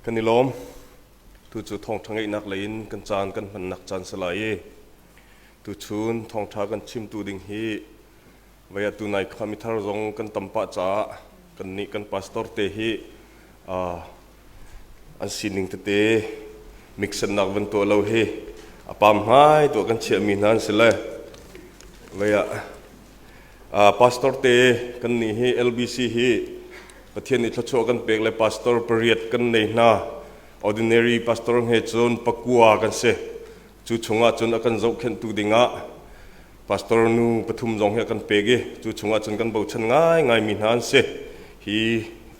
Kan i lawm. Tu cu thawngṭha ngeihnak lei in kan caan kan hmannak caan si lai i tuchun thawngṭha kan chimtu ding hi vei atu nai khuami thar zong kan tam pah caah kannih kan pastor te hi an sining tete miksennak van tuah lo hi a pam hmai tuah kan chiahmi hna an si le vei ah pastor te kannih hi LBC hi Pathian nih thluachuah kan pek le pastor pariat kan nei hna. Ordinary pastor he cun pakua kan si. Cu chungah cun a kan zohkhenhtu dingah pastor nu pathum zong hi a kan pek i cu chungah cun kan bochan ngaingai mi hna an si. Hi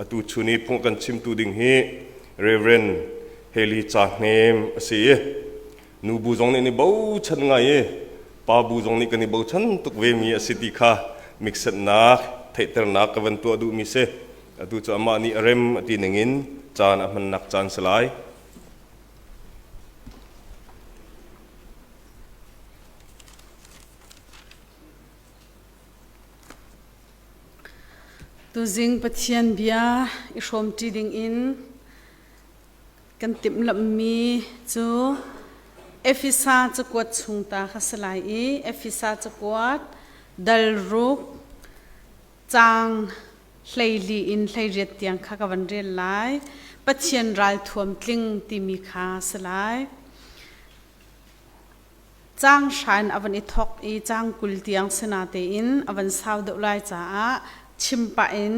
atu chun i phung kan chimtu ding hi Reverend Haley Ca Hnem a si i nubu zong nih an i bochan ngai i pa bu zong nih kan i bochan tuk ve mi a si ti kha miksetnak theihternak ka van tuah duhmi si. Atu cu amah nih a rem a ti ningin caan a hmannak caan si lai. Tuzing Pathian bia i hrawmṭi dingin Kan timhlamhmi cu Efesa cakuat chung ta kha si lai i Efesa cakuat dal ruk caang 14 in 18 tiang kha ka van rel lai. Pathian ralthuam tling timi kha si lai. Caang hra in a van i thawk i caang 20 tiang si natein a van sau deuh lai caah chim pah in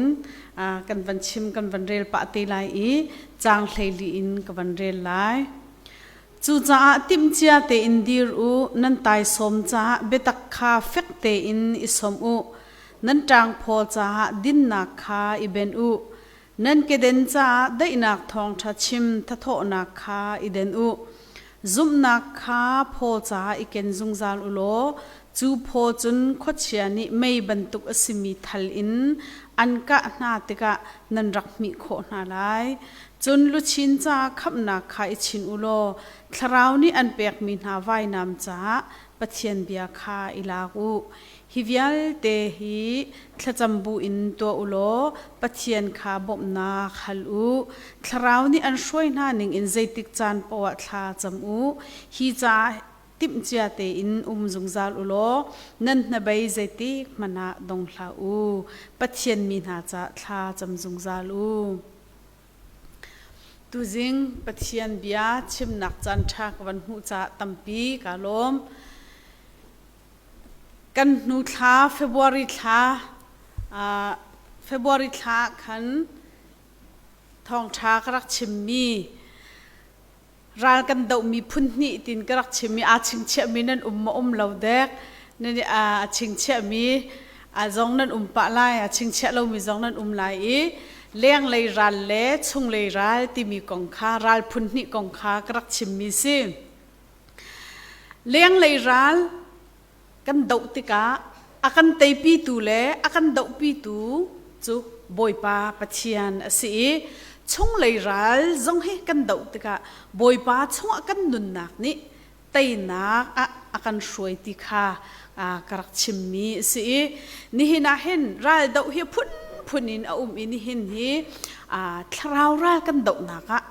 kan van chim kan van rel pah te lai i caang 14 in ka van rel lai. Cucaah timhcia tein dir u, nan taisawm caah biatak kha fek tein i sawm u, nan ṭangphaw caah dinnak kha i benh u, Nan keden caah daihnak thawngṭha chim thathawhnak kha i den u. Zumhnak kha phaw caah i ken zungzal u law cu phaw cun khuachia nih mei bantuk a simi thal in an kah hna tikah nan rak hmih khawh hna lai. Cun luchin caah khamhnak kha i chin u law Thlarau nih an pekmi hna vainam caah Pathian bia kha i lak u. Hi vialte hi thlacam bu in tuah u law Pathian kha bawmhnak hal u. Thlarau nih an hruai hna ningin zeitik caan paoh ah thla cam u. Hi caah timhcia tein um zungzal u law nan hnabei zeitik hmanh ah dong hlah u. Pathian mi hna caah thla cam zungzal u. Tuzing Pathian bia chimnak caan ṭha ka van hmuh caah tampi kaa lawm. Kan hnu thla February thla February thla ah khan thawngṭha ka rak chimmi ral kan dohmi phun hnih tiin ka rak chimmi aa chingchiahmi nan um maw um lo dek nan a chingchiahmi zong nan um pah lai a chingchiah lomi zong nan um lai i lenglei ral le chunglei ral timi kong kha ral phun hnih kong kha ka rak chimmi si. Lenglei ral kan doh tikah a kan teipitu le a kan dohpitu cu Bawipa Pathian a si i chunglei ral zong hi kan doh tikah Bawipa chungah kan nunnak nih teinak ah a kan hruai ti kha ka rak chimmi a si i nihin ah hin ral doh hi phunphun in a um i nihin hi thlarau ral kan dohnak ah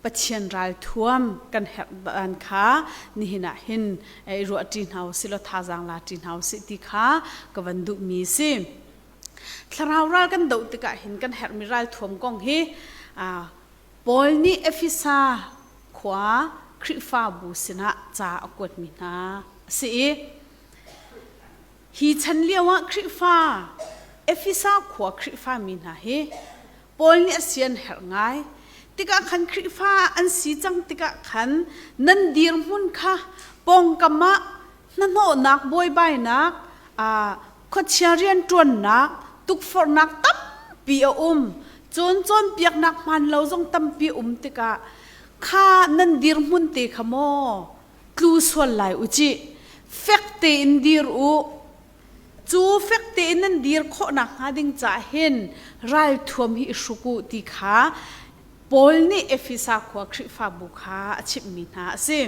Pathian ralthuam kan herh dan kha nihin ah hin i ruah ṭi hna usih law thazaang la ṭi hna usih ti kha ka van duhmi si. Thlarau ral kan doh tikah hin kan herhmi ralthuam kong hi Paul nih Efesa khua Khrihfabu sinah ca a kuatmi hna a si i hi chan lioah Khrihfa Efesa khua Khrihfa mi hna hi Paul nih a sian herh ngai. Tikah khan Khrihfa an si cang tikah khan nan dirhmun kha pawngkam ah hnahnawhnak buaibainak khuachia rianṭuannak tukforhnak tampi a um. Cun cawnpiaknak hmaan lo zong tampi a um tikah kha nan dirhmun te kha maw tlu sual lai u cih. Fek tein dir u. Cu fek tein nan dir khawh nakhnga ding caah hin ralthuam hi i hruk u ti kha Paul nih Efesa khua Khrihfabu kha a chimhmi hna a si.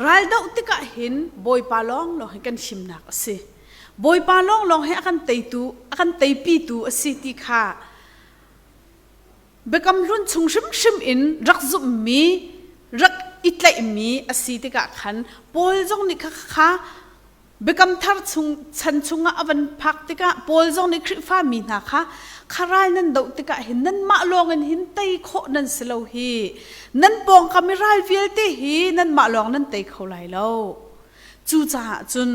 Raldoh tikah hin Bawipa lawnglawng hi kan himnak a si. Bawipa lawnglawng hi a kan teitu, a kan teipitu a si ti kha. Biakam Hlun chung hrimhrim in rak zumhmi, rak i tlaihmi a si tikah khan Paul zong nih kha kha Biakam Thar chung chan chungah a van phak tikah Paul zong nih Khrihfa mi hna kha kha ral nan doh tikah hin nanmah lawngin hin tei khawh nan si lo hi. Nan pawngkam i ral vialte hi nanmah lawng nan tei kho lai lo. Cucaah cun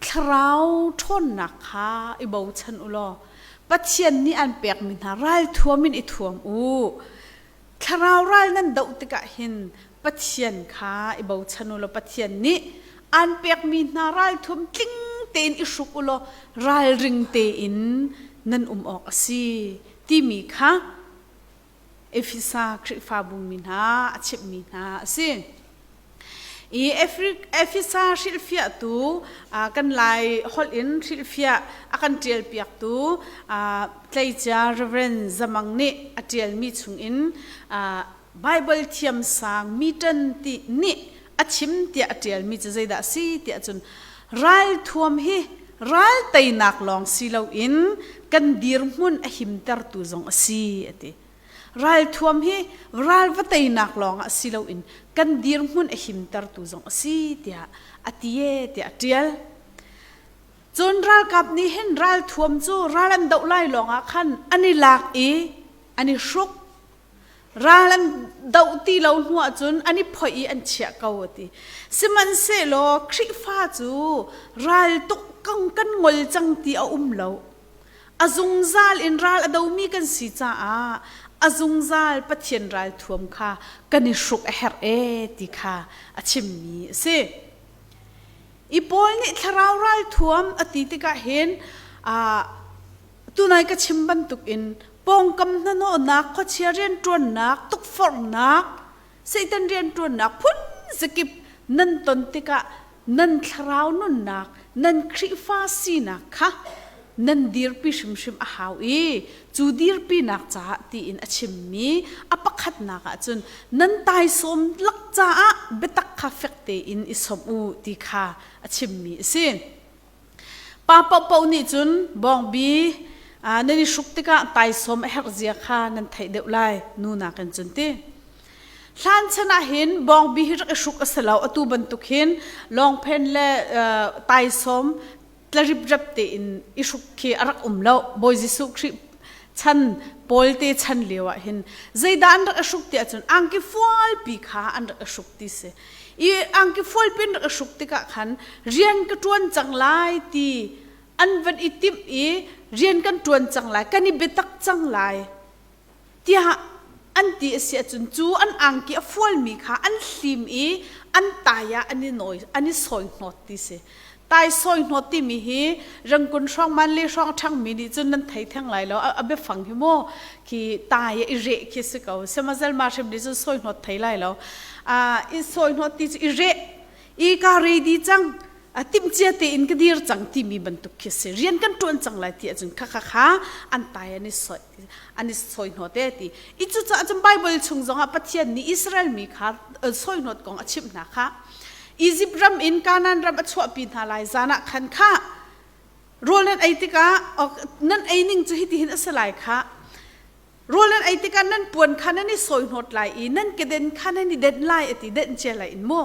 thlarau ṭhawnnak kha i bochan u law Pathian nih an pekmi hna ralthuam in i thuam u. Thlarau ral nan doh tikah hin Pathian kha i bochan u law Pathian nih aan pekmi hna ralthuam tling tein i hruk u law ralring tein nan um awk a si timi kha Efesa Khrihfabu mi hna a chimhmi hna a si. I Efesa hrilhfiahtu kan Lai holh in hrilhfiah a kan ṭialpiaktu tleicia Reverend Zamang nih a ṭialmi chungin Baibal thiamsang Meeton ti nih a chim tiah a ṭialmi cu zeidah a si tiah cun ralthuam hi ral teinak lawng si loin kan dirhmun a himtertu zong a si a ti. Ralthuam hi ral va teinak lawng ah si loin kan dirhmun a himtertu zong a si tiah a ti e tiah a ṭial. Cun ralkap nih hin ralthuam cu ral an doh lai lawngah khan an i lak i an i hruk Ral an doh ti lo hnu ahcun an i phoih i an chiah ko a ti. Sihmanhsehlaw Khrihfa cu ral tuk kan ngol cang ti a um lo. A zungzal in ral a domi kan si caah a zungzal Pathian ralthuam kha kan i hruk a herh ee ti kha a chimmi a si. I Paul nih thlarau ralthuam a ti tikah hin tunai ka chim bantukin pawngkam hnahnawhnak, khuachia rianṭuannak, tukforhnak, Satan rianṭuannak phun zakip nan ton tikah nan thlarau nunnak, nan Khrihfa sinak kha nan dirpi hrimhrim a hau i cu dirpinak caah tiin a chimmi a pakhatnak ah cun nan taisawm lak caah biatak kha fek tein i sawmh u ti kha a chimmi a si. Pa paohpaoh nih cun bawngbi nan i hruk tikah taisawm a herh zia kha nan theih deuh lai nu nakin cun ti. Hlan chan ah hin bawngbi hi rak i hruk a si lo atu bantuk hin lawngphen le taisawm tlariprep tein i hruk khi a rak um lo. Bawi Jesuh Khrih chan Paul te chan lio ah hin zeidah an rak i hruk ti ahcun angki fualpi kha an rak i hruk ti si. I angki fualpi an rak i hruk tikah khan rian ka ṭuan cang lai ti an van i timh i rian kan ṭuan cang lai kan i biatak cang lai tiah an ti a si ahcun cu an angki a fualmi kha an hlim i an tai ah an i nawi an i sawi hnawt ti si. Tai sawi hnawt timi hi rangkun hrawng man le hrawng ṭhangmi nih cun nan thei theng lai lo a biafang hi mu khi tai i reh khi si ko semazel ma hrim nih cun sawi hnawt thei lai lo i sawi hnawt ti cu i reh i ka ready cang a timhcia tein ka dir cang timi bantuk khi si rian kan ṭuan cang lai ti ahcun kha kha kha an tai an i sawi an i sawi hnawt e ti i cucaah cun Bible chung zongah Pathian nih Israel mi kha sawi hnawt kong a chimh hna kha Egypt ram in Kanaan ram a chuahpi hna lai zan ah khan kha rawl nan ei tikah nan ei ning cu hitihin a si lai kha rawl nan ei tikah nan puan kha nan i sawi hnawt lai i nan keden kha nan i denh lai a ti denh cia lai in mu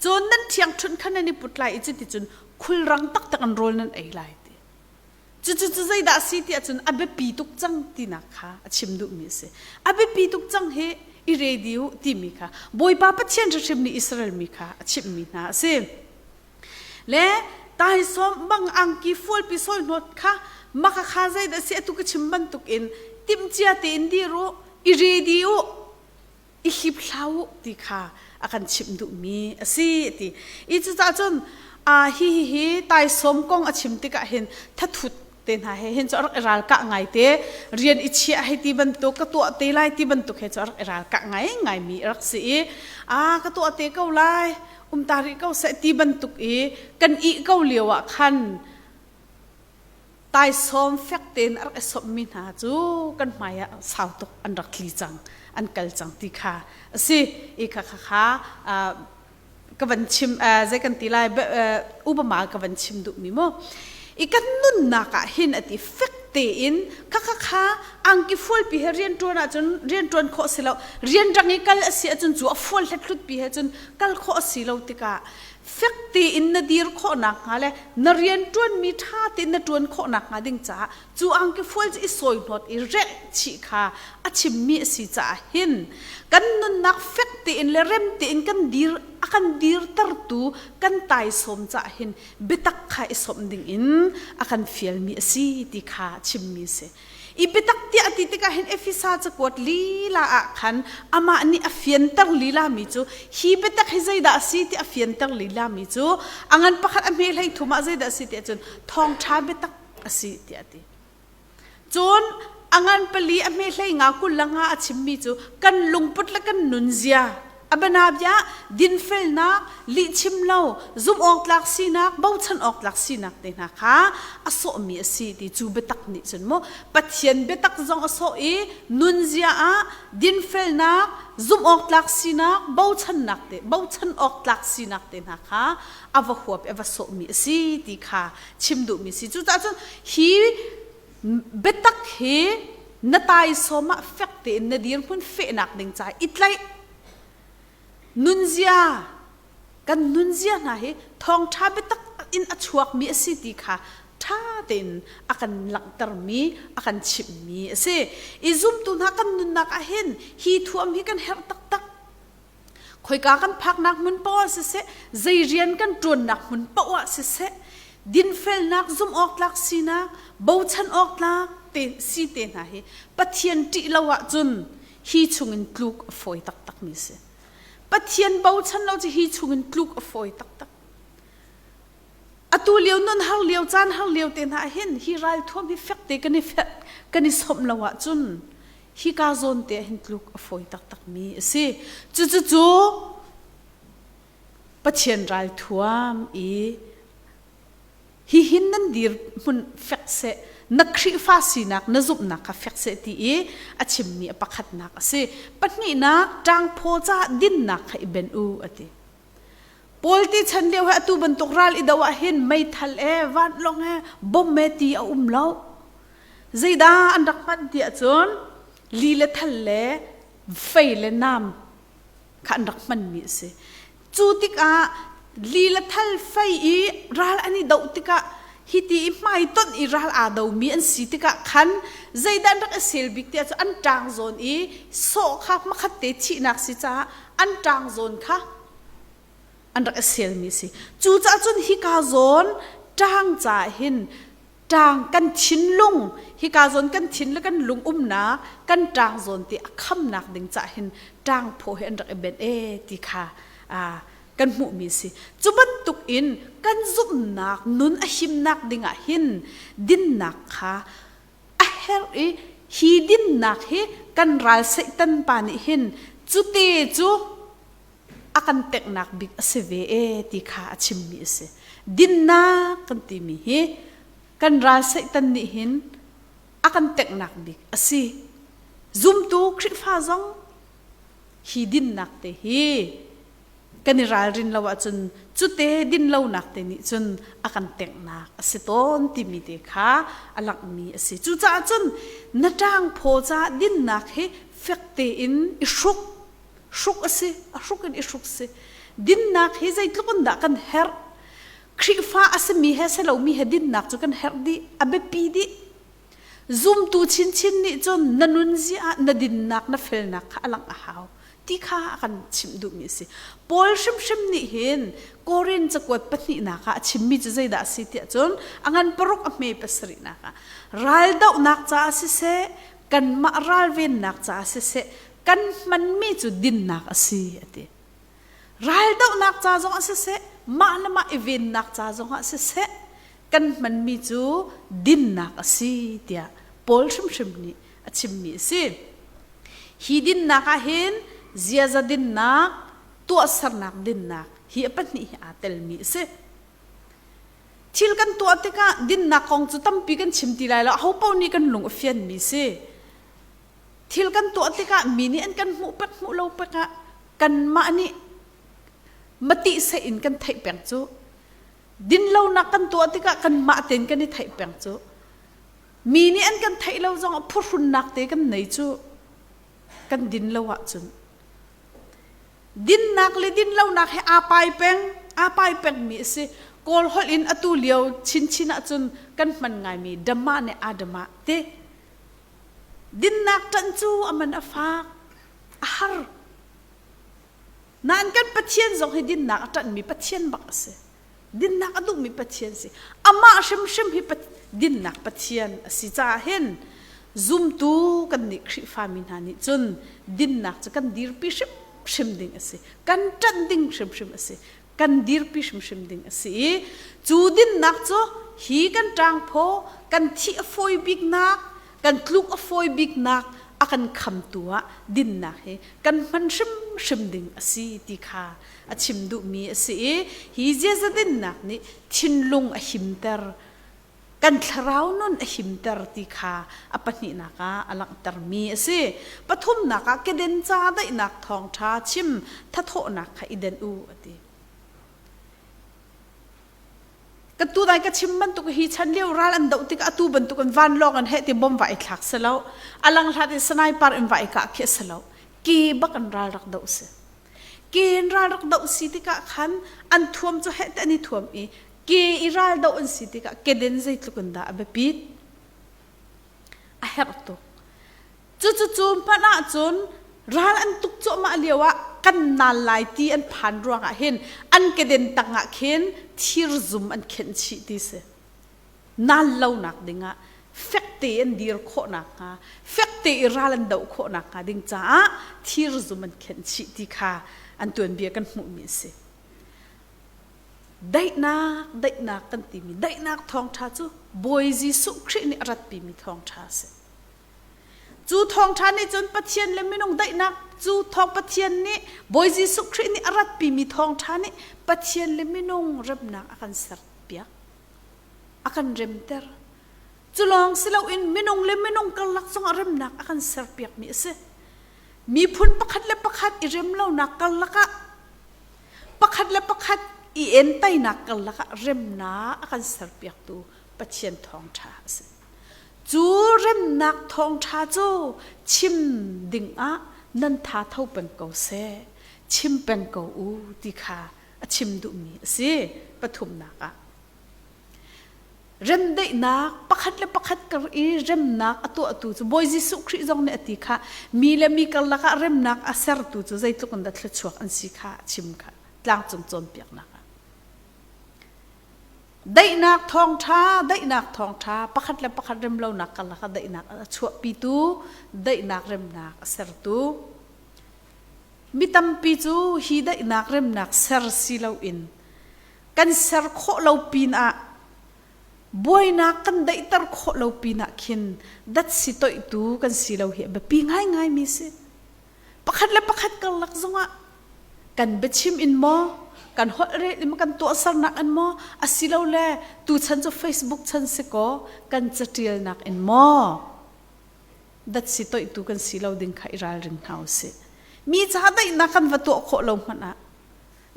cun nan ṭhiangṭhunh kha nan i put lai i cuticun khulrang taktak in rawl nan ei lai ti Cucu cu zeidah a si tiah cun a biapi tuk cang tinak kha a chim duhmi a si. A biapi tuk cang hi i ready u timi kha Bawipa Pathian hrimhrim nih Israel mi kha a chimhmi hna a si. Le taisawm bang angki fualpi sawi hnawt kha maka kha zeidah a si atu ka chim bantuk in timhcia tein dir u i ready u i hliphlau u ti kha a kan chimh duhmi a si ti i cucaah cun hi hi hi taisawm kong a chim tikah hin thathut te hna he hin cu a rak i ralkah ngai te rian i chiah hei ti bantuk ka tuah te lai ti bantuk he cu a rak i ralkah ngai ngai mi a rak si i a ka tuah te ko lai um ta rih ko seh ti bantuk i kan ih ko lio ah khan Taisawm fek tein a rak i sawmhmi hna cu kan hmai ah sau tuk an rak tli cang, an kal cang ti kha a si. I kha kha kha ka van chim zei kan ti lai upama ka van chim duhmi mu. I kan nunnak ah hin a ti fek tein kha kha kha angki fualpi he rianṭuan ahcun rianṭuan khawh si lo rianrang i kal a si ahcun cu a fual hlet pi he cun kal khawh a si lo tikah fek tein na dir khawh nakhnga le na rianṭuanmi ṭha tein na ṭuan khawh nakhnga ding caah cu angki fual cu i sawi hnawt i reh chih kha a chimmi a si caah hin kan nunnak fek tein le rem tein kan dir a kan dirtertu kan taisawm caah hin biatak kha i sawmh ding in a kan fialmi a si ti kha chimmi a si. I biatak tiah a ti tikah hin Efesa cakuat lila ah khan amah nih a fianter lila mi cu hi biatak hi zeidah a si ti a fianter lila mi cu a ngan pakhat a hme hlei thum ah zeidah a si tiah cun thawngṭha biatak a si tiah a ti. Cun a ngan pali a hme hlei nga 20 le nga a chimmi cu kan lungput le kan nunzia a bianabia dinfelnak lihchim lo zumh awktlak sinak bochan awktlak sinak te hna kha a sawhmi a si ti cu biatak nih cun mu Pathian biatak zong a sawh i nunzia ah dinfelnak zumh awktlak sinak bochannak te bochan awktlak sinak te hna kha a va huap i a va sawhmi a si ti kha chim duhmi si. Cucaah cun hi biatak hi na taisawm ah fek tein na dirhmun fehnak ding ca i tlaih nunzia kan nunzia hna hi thawngṭha biatak in a chuakmi a si ti kha ṭha tein a kan langhtermi a kan chimhmi a si. I zumtu hna kan nunnak ah hin hi thuam hi kan herh taktak. Khoika kan phaknak hmun paoh ah siseh, zei rian kan ṭuannak hmun paoh ah siseh, dinfelnak, zumh awktlak sinak, bochan awktlak te si te hna hi Pathian ṭih lo ahcun hi chungin tluk a fawi taktakmi a si. Pathian bochan lo cu hi chungin tluk a fawi taktak. Atu lio nun har lio caan har lio te hna hin hi ralthuam hi fek te kan i fek kan i somh lo ahcun hika zawn te ah hin tluk a fawi taktakmi a si. Cucucu Pathian ralthuam i hihin nan dir hmun fek seh na Khrihfa sinak na zumhnak kha fek seh ti i a chimmi a pakhatnak a si. Pahnihnak ṭangphaw caah dinnak kha i benh u a ti. Paul ti chan lio hi atu bantuk ral i do ah hin meithal e vanlawng e bom e ti a um lo. Zeidah an rak hman ti ahcun li le thal le fei le nam kha an rak hmanmi a si. Cu tikah li le thal fei i ral an i doh tikah hiti i hmaitonh i ral aa domi an si tikah khan zeidah an rak i sel bik tiah cu an ṭang zawn i sawh kha hmakhat te thihnak si caah an ṭang zawn kha an rak i selmi a si. Cucaah cun hika zawn ṭang caah hin ṭang kan thinlung hika zawn kan thin le kan lung umnak kan ṭang zawn ti a khamnak ding caah hin ṭang phaw hi an rak i benh e ti kha kan hmuhmi a si. Cu bantuk in kan zumhnak nun a himnak ding ah hin dinnak kha a herh i hi dinnak hi kan ral Satan pa nih hin cute cu a kan teknak bik a si ve e ti kha a chimmi a si. Dinnak kan timi hi kan ral Satan nih hin a kan teknak bik a si. Zumtu Khrihfa zong hi dinnak te hi kan i ralrin lo ahcun cute dinlonak te nih cun a kan tenghnak a si tawn timi te kha a langhmi a si. Cucaah cun na ṭangphaw caah dinnak hi fek tein i hruk hruk a si, a hruk in i hruk si. Dinnak hi zeitluk in dah kan herh? Khrihfa a simi he si lomi he dinnak cu kan herh dih, a biapi dih. Zumtu chinchin nih cun na nunzia ah na dinnak, na felnak kha a langh a hau ti kha a kan chimh duhmi a si. Paul hrimhrim nih hin Korin cakuat pahnihnak ah a chimmi cu zeidah a si tiah cun a ngan paruk a hme pasarihnak ah raldohnak caah siseh kanmah ralvennak caah siseh kan hmanmi cu dinnak a si a ti. Raldohnak ca zong ah siseh mah le mah i vennak ca zong ah siseh kan hmanmi cu dinnak a si tiah Paul hrimhrim nih a chimmi a si. Hi dinnak ah hin ziaza dinnak, tuahsernak dinnak hi a pahnih hi aa telmi a si. Thil kan tuah tikah dinnak kong cu tampi kan chim ti lai lo, ahopaoh nih kan lung a fianmi si. Thil kan tuah tikah mi nih an kan hmuh pek hmuh lo pek ah kanmah nih matih seh in kan theih peng cu. Dinlonak kan tuah tikah kanmah tein kan i theih peng cu. Mi nih an kan theih lo zong ah phuhrunnak te kan nei cu kan din lo ahcun. Dinnak le dinlonak he aa pai peng, aa pai pengmi a si. Kawl holh in atu lio chinchin ahcun kan hman ngaimi dhamma nih adama ti. Dinnak ṭanh cu a man a fak, a har. Nain kan Pathian zong hi dinnak a ṭanhmi Pathian bak a si. Dinnak a duhmi Pathian si. Amah hrimhrim hi dinnak Pathian a si caah hin zumtu kan nih Khrihfami hna nih cun dinnak cu kan dirpi hrimhrim ding a si. Kan ṭanh ding hrimhrim a si. Kan dirpi hrimhrim ding a si i cu dinnak cu hi kan ṭangphaw, kan thih a fawi biknak, kan tluk a fawi biknak a kan khamtu ah dinnak hi kan hman hrimhrim ding a si ti kha a chim duhmi a si i hi ziaza dinnak nih thinlung a himter kan thlarau nun a himter ti kha a pahnihnak ah a langhtermi a si. Pathumnak ah keden ca daihnak thawngṭha chim thathawhnak kha i den u a ti. Ka tu dai ka chim bantuk hi chan lio ral an doh tikah atu bantuk in vanlawng an heh ti bom va i thlak si lo alang hlat in sniper in va i kah khi si lo ke bak an ral rak doh si ke in ral rak doh si tikah khan an thuam cu heh te an i thuam i ke i ral doh an si tikah keden zeitluk in dah a biapit a herh tuk Cucucu hmanh ahcun ral an tuk cuahmah lio ah kan nal lai ti an phan ruangah hin an keden tangah khin thirzum an khenh chih ti si. Nal lonak dingah fekte an dir khawh nakhnga, fekte i ral an doh khawh nakhnga ding caah thirzum an khenh chih ti kha an tuanbia kan hmuhmi a si. Daihnak, daihnak kan timi daihnak thawngṭha cu Bawi Jesuh Khrih nih a ratpimi thawngṭha a si. Cu thawngṭha nih cun Pathian le minung daihnak cu thawng Pathian nih Bawi Jesuh Khrih nih a ratpimi thawngṭha nih Pathian le minung remnak a kan serpiak, a kan remter. Cu lawng si loin minung le minung karlak zongah remnak a kan serpiakmi a si. Miphun pakhat le pakhat i rem lonak karlak ah pakhat le pakhat i entainak karlak ah remnak a kan serpiaktu Pathian thawngṭha a si. Cu remnak thawngṭha cu chim dingah nan tha tho peng ko seh, chim peng ko u ti kha a chim duhmi a si. Pathumnak ah remdaihnak pakhat le pakhat kar i remnak a tuahtu cu Bawi Jesuh Khrih zong nih a ti kha mi le mi karlak ah remnak a sertu cu zeitluk in dah thluachuak an si kha a chim kha tlangcung cawnpiaknak ah. Daihnak thawngṭha, daihnak thawngṭha, pakhat le pakhat remlonak karlak ah daihnak a chuahpitu, daihnak remnak a sertu. Mi tampi cu hi daihnak remnak ser si loin kan ser khawh lo pinah buainak kan daihter khawh lo pinah khin datsi toihtu kan si lo hi a biapi ngaingaimi si. Pakhat le pakhat karlak zongah kan biachim in maw kan holhrel in maw kan tuahsernak in maw asilole tuchan cu Facebook chan si kaw kan catialnak in maw datsi toihtu kan si lo ding kha i ralring hna usih. Mi ca daihnak kan va tuah khawh lo hmanh ah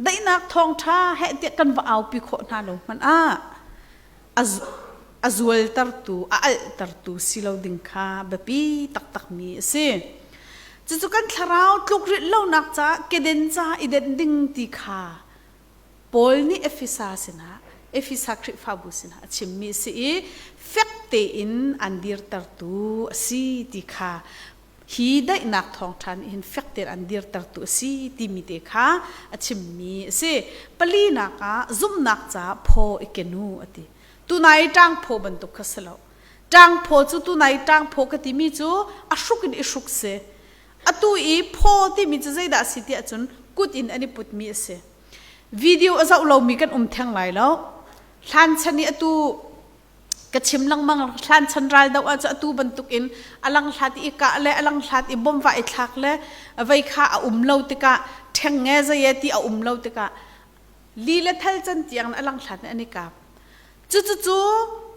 daihnak thawngṭha heh tiah kan va aupi khawh hna lo hmanh ah a zualtertu, a alhtertu si lo ding kha biapi taktakmi a si. Cucu kan thlarau tlukrilh lonak caah keden ca i denh ding ti kha Paul nih Efesa sinah Efesa Khrihfabu sinah a chimmi a si i fek tein an dirtertu a si ti kha hi daihnak thawngṭha nih hin fek tein an dirtertu a si timi te kha a chimmi a si. Palinak ah zumhnak caah phaw i ken u a ti. Tunai ṭangphaw bantuk kha si lo. Ṭangphaw cu tunai ṭangphaw ka timi cu a hruk in i hruk si. Atu i phaw timi cu zeidah a si tiah cun kut in an i putmi a si. Video a zoh lomi kan um theng lai lo. Hlan chan i atu ka chim lengmang hlan chan ral do ah cu atu bantuk in a lang hlat i kah le a lang hlat i bom va i thlak le vei kha a um lo tikah ṭheng nge zei ti a um lo tikah li le thal can tiang a lang hlat an i kap cu cu cu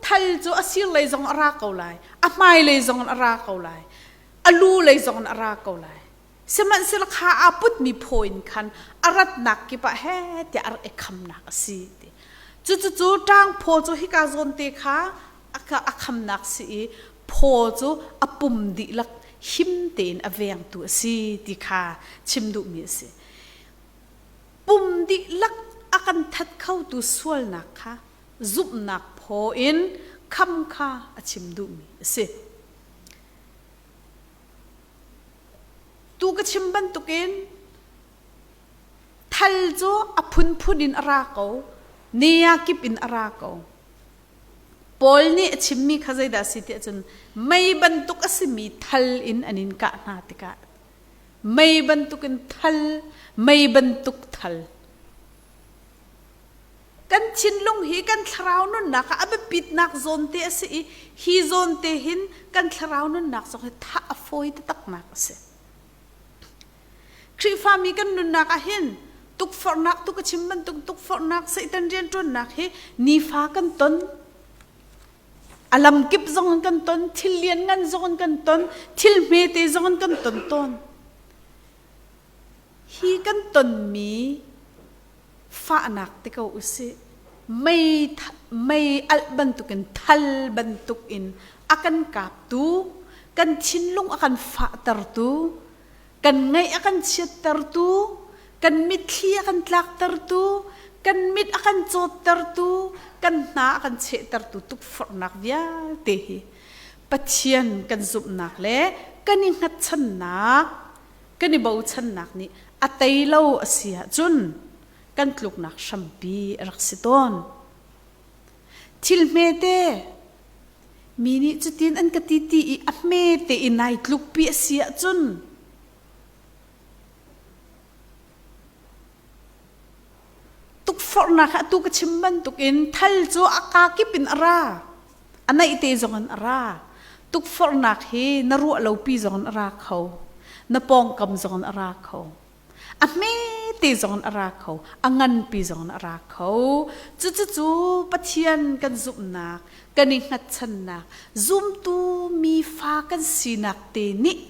thal cu a sir lei zong a ra ko lai a hmai lei zong a ra ko lai a lu lei zong a ra ko lai Sihmanhsehlaw kha aa putmi phaw in khan a ratnak kip ah he tiah a rak i khamnak a si ti. Cucucu ṭangphaw cu hika zawn te kha a khamnak si i phaw cu a pum dihlak him tein a vengtu a si ti kha chim duhmi a si. Pum dihlak a kan that khotu sualnak kha zumhnak phaw in kham kha a chim duhmi a si. Tu ka chim bantukin thal cu a phunphun in a ra ko, nea kip in a ra ko. Paul nih a chimmi kha zeidah a si tiah cun mei bantuk a simi thal in an in kah hna tikah mei bantukin thal, mei bantuk thal. Kan thinlung hi kan thlarau nunnak ah a biapitnak zawn te a si i hi zawn te hin kan thlarau nunnak zong hi thah a fawi taktaknak a si. Khrihfami kan nunnak ah hin tukforhnak tu ka chim bantuk tukforhnak Satan rianṭuannak hi nifa kan ton. A lamkip zong in kan ton, thil lianngan zong in kan ton, thil hmete zong in kan ton tawn. Hi kan tonmi fahnak ti ko usih mei mei alh bantukin thal bantukin a kan kaptu kan thinlung a kan fahtertu kan ngaih a kan chiattertu kan mitthli a kan tlaktertu kan mit a kan cawttertu kan hna a kan chehtertu tukforhnak vialte hi Pathian kan zumhnak le kan i hngatchannak kan i bochannak nih a tei lo a si ahcun kan tluknak hrampi a rak si tawn. Thil hmete mi nih cutin an ka ti ti i a hmete i nai tlukpi a si ahcun tukforhnak atu ka chim bantukin thal cu a kaa kip in a ra. A naih te zong in a ra. Tukforhnak hi na ruah lopi zong in a ra kho. Na pawngkam zong in a ra kho. A hmete zong in a ra kho. A nganpi zong in a ra kho. Cucucu Pathian kan zumhnak, kan i hngatchannak, zumtu mi fa kan sinak te nih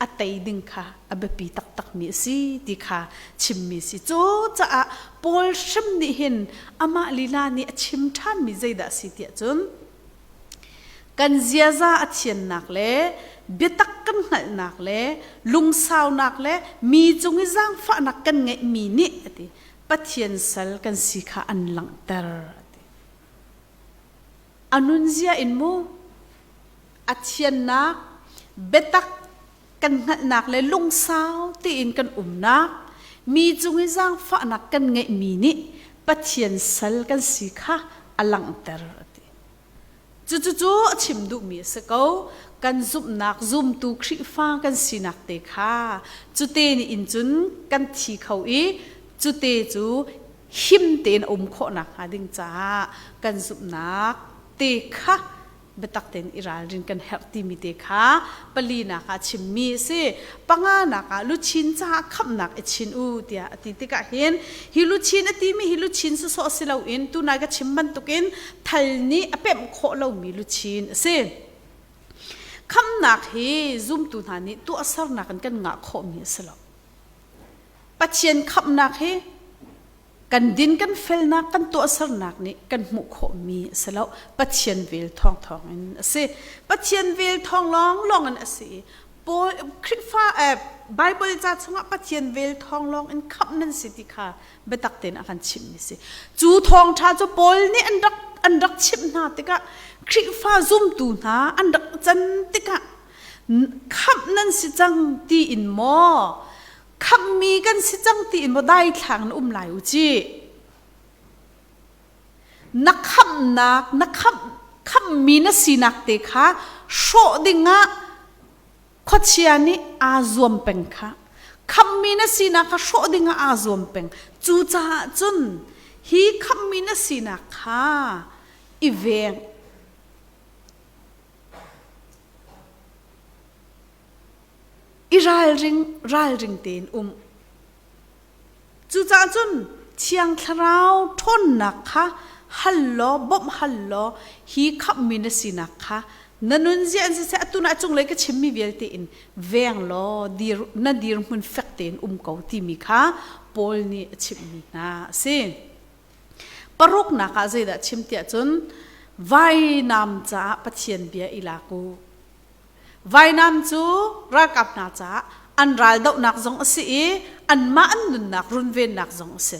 a tei ding kha a biapi taktakmi a si ti kha chimmi si. Cucaah Paul hrim nih hin amah lila nih a chim ṭhanmi zeidah a si tiah cun kan ziaza a thiannak le biatak kan hngalhnak le lungsaunak le mi cung i zaangfahnak kan ngeihmi nih a ti Pathian sal kan si kha an langhter a ti. A nunzia in mu a thiannak, biatak kan hngalhnak le lungsau tein kan umnak, mi cung i zaangfahnak kan ngeihmi nih Pathian sal kan si kha a langhter a ti. Cucucu a chim duhmi a si ko. Kan zumhnak zumtu Khrihfa kan sinak te kha cute nih in cun kan thi kho i cute cu him tein a um khawh nakhnga ding caah kan zumhnak te kha biatak tein i ralrin kan herh timi te kha palinak ah chimmi a si. Panganak ah luchin caah khamhnak i chin u tiah a ti tikah hin hi luchin a timi hi luchin sawsawh si loin tunai ka chim bantukin thal nih a pemh khawh lomi luchin a si. Khamhnak hi zumtu hna nih tuahsernak in kan ngah khawhmi a si lo. Pathian khamhnak hi kan din kan felnak kan tuahsernak nih kan hmuh khawhmi a si lo Pathian vel thawngthawng in a si Pathian vel thawng lawnglawng in a si i Paul Khrihfa eh, Bible ca chungah Pathian vel thawng lawng in khamh nan si ti kha biatak tein a kan chimhmi si cu thawngṭha cu Paul nih an rak an rak chimh hna tikah Khrihfa zumtu hna an rak can tikah khamh nan si cang ti in maw khamhmi kan si cang tiin maw daithlang na um lai u ci na khamhnak na khamh khamhmi na sinak te kha hrawh dingah khuachia nih aa zuam peng kha khamhmi na sinak kha hrawh dingah aa zuam peng cucaah cun hi khamhmi na sinak kha i veng I ralring ralring tein um. Cucaah cun Thiang Thlarau ṭhawnnak kha hal law bawmh hal law hi khamhmi na sinak kha na nunzia in siseh atu na cunglei ka chimmi vialte in veng law dir, na dirhmun fek tein um ko timi kha Paul nih a chimhmi hna a si. Paruknak ah zeidah chim tiah cun vainam caah Pathian bia i lak u. Vainam cu ralkap hna caah an ral dohnak zong a si i anmah an nunnak runvennak zong a si.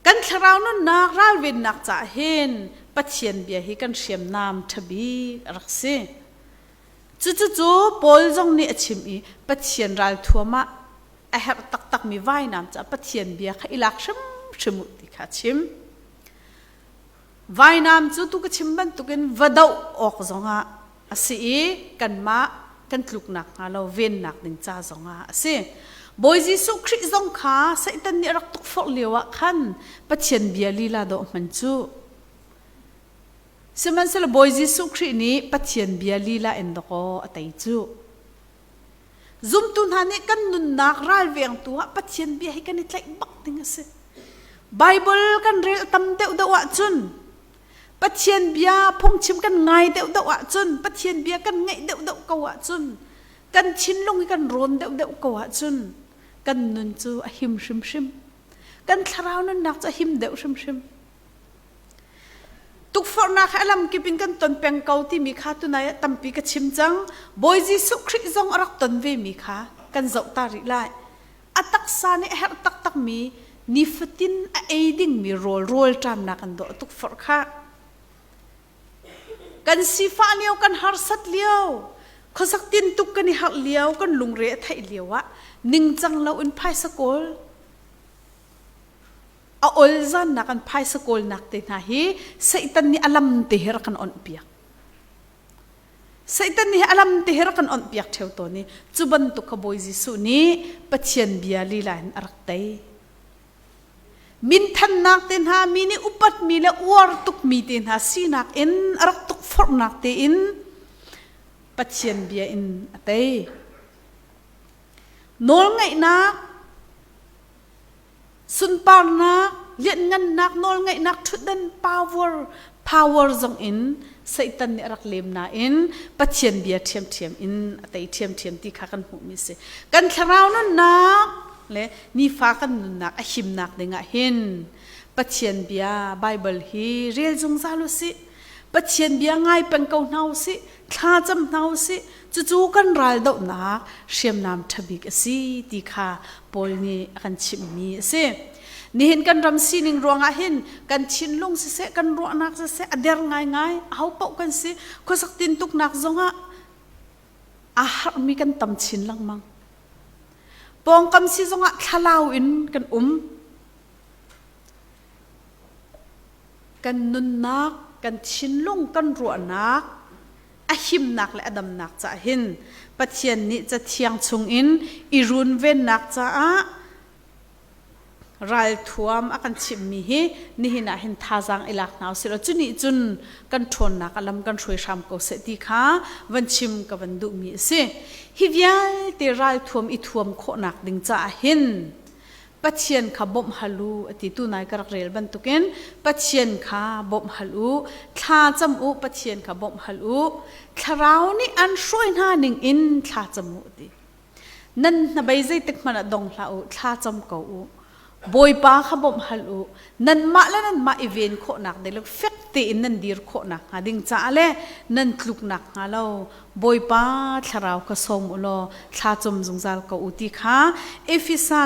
Kan thlarau nunnak ralvennak caah hin Pathian bia hi kan hriamnam ṭhabik a rak si. Cucucu Paul zong nih a chim i Pathian ralthuam ah a herh taktakmi vainam caah Pathian bia kha i lak hrimhrim u ti kha a chim. Vainam cu tu ka chim bantukin va doh awk zongah a si i kanmah kan tluknak hnga lo vennak ding ca zongah a si. Bawi Jesuh Khrih zong kha Satan nih a rak tukforh lio ah khan Pathian bia lila dawh hman cu. Sihmanhsehlaw Bawi Jesuh Khrih nih Pathian bia lila in dawkaw a tei cu. Zumtu hna nih kan nunnak ralvengtu ah Pathian bia hi kan i tlaih bak ding a si. Bible kan rel tam deuhdeuh ahcun Pathian bia phungchim kan ngai deuhdeuh ahcun Pathian bia kan ngaih deuhdeuh ko ahcun kan thinlung hi kan rawn deuhdeuh ko ahcun kan nun cu a him hrimhrim. Kan thlarau nunnak cu a him deuh hrimhrim. Tukforhnak hi a lamkip in kan ton peng ko timi kha tunai ah tampi ka chim cang. Bawi Jesuh Khrih zong a rak ton vemi kha kan zoh ta rih lai. A taksa nih a herh taktakmi nifatin a ei dingmi rawl rawlṭamnak an dawh tukforh kha. Kan sifah lio, kan harsat lio, khuasak tintuk kan i harh lio, kan lungre a theih lio ah ningcang loin phaisa kawl a ol zannak an phaisa kawlnak te hna hi Satan nih a lam te hi rak kan onh piak. Satan nih a lam te hi rak kan onh piak theo tawn i cu bantuk kha Bawi Jesuh nih Pathian bia lila in a rak tei. Minthannak te hna mi nih upatmi le uar tukmi te hna sinak in a rak tukforhnak te in Pathian bia in a tei. Nawlngaihnak Sunparnak, lianhngannak, nawlngeihnak, ṭhutdan, power, power zong in Satan nih a rak lem nain Pathian bia ṭhiamṭhiam in a tei ṭhiamṭhiam ti kha kan hmuhmi a si. Kan thlarau nunnak le nifa kan nunnak a himnak dingah hin Pathian bia Bible hi rel zungzal u sih. Pathian bia ngai peng ko hna u sih. Thla cam hna u sih. Cucu kan ral dohnak hriamnam ṭhabik a si ti kha Paul nih a kan chimhmi a si. Nihin kan ram sining ruangah hin kan thinlung siseh, kan ruahnak siseh a der ngaingai, aho paoh kan si. Khuasak tintuknak zongah aa harhmi kan tam chin lengmang. Pawngkam si zongah thlalau in kan um. Kan nunnak, kan thinlung, kan ruahnak a himnak le a damnak caah hin Pathian nih Cathiang chungin i runvennak caah ralthuam a kan chimhmi hi nihin ah hin thazaang i lak hna usih law cu nih cun kan ṭhawnnak a lam kan hruai hram ko seh ti kha van chim ka van duhmi a si. Hi vialte ralthuam i thuam khawhnak ding caah hin Pathian kha bawmh hal u a ti tu nai ka rak rel bantukin Pathian kha bawmh hal u thla cam u Pathian kha bawmh hal u thlarau nih an hruai hna ning in thla cam u ti nan hnabei zeitik hmanh ah dong hlah u thla cam ko u Bawipa kha bawmh hal u nanmah le nanmah i ven khawhnak ding le fek tein nan dir khawhnak hnga ding caah le nan tluknak hnga lo Bawipa thlarau kha sawm u law thla cam zungzal ko u ti kha Efesa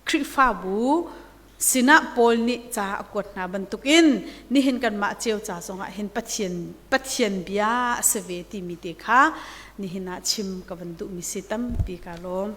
Khrihfabu sinah Paul nih ca a kuat hna bantukin nihin kanmah cio ca zongah hin Pathian Pathian bia a si ve timi te kha nihin ah chim ka van duhmi si tampi ka lawm.